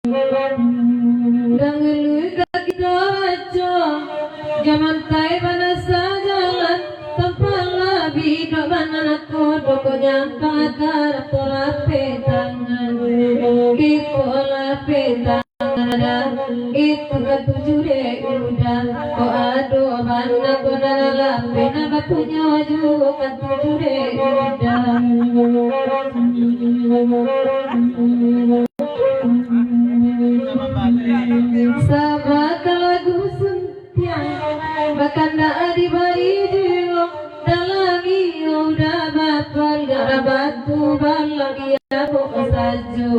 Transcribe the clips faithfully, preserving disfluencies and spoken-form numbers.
Dahulu ka kito baco, jaman tai bana sajalan, tampang labiah dok bana nako, pokoknyo angkatlah rapek tangan. Kito lapeh tangan, itu ka tuju dek uda. Kok ado bana ko nan lapeh, nan bapunyo juo ka tuju dek uda. Sabab lagu suntiang, bakandak dibari juo, dalam iyo uda bapaliak batu balang, iyo kok sajo,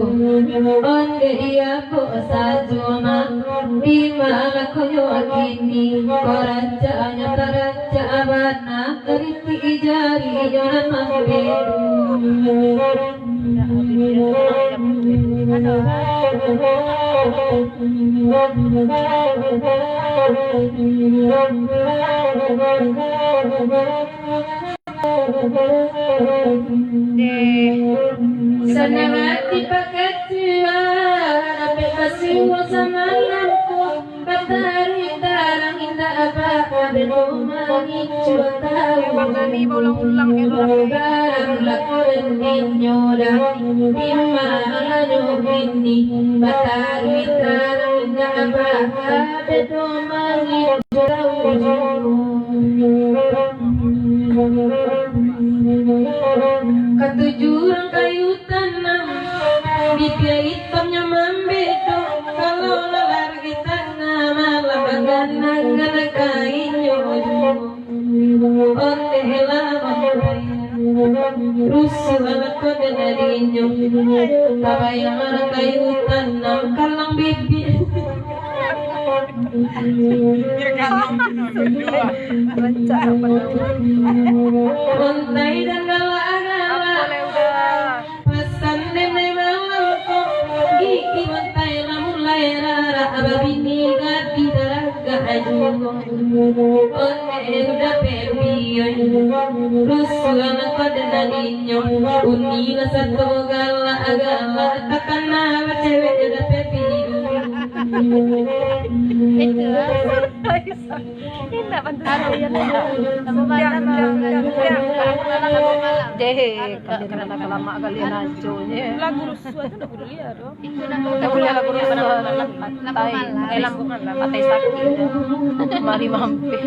ondeh iyo kok sajo, mak, di ma lakonyo kini, kok rancaknyo tarancak bana, karitik jari inyo nan mambedo. Deh. Sanang ati Pak Katua, dapek basuo samalam ko. Mataruih tarang indak ba, bado mangicuah tahu. Barang laku dek inyo dah, di ma nyo kini. Mataruih tarang indak ba, bado mangicuah tahu. Katuju urang kayu tanam, bibia itamnyo mambedo. Kalau lah lari di tangah malam, baganang-ganang kainnyo. Ondeh lah mambayang, rusuah lah kode dadinyo. Tabayang urang kayu tanam, kalang bibia. Rancak apa nama? Ontai dan galak-galak. Pasan den malam ko, gigi ontai lah mulai rarak, babini gadih taragak juo. Onde dapek bioi, rusuah nan kode dadinyo. Uni lah sato galak-galak, takana bacewek jo dapek bidu. Itu lah. Indak pantas. Aduh, iya, iya. Sampai malam, sampai malam. Deh, kalian kena lama kalian ajo, ya. Lagu rusuah itu ndak boleh lihat, doh. Ndak boleh lagu rusuah. Patai, eh, lampu malam. Patai sakit. Mari mampir.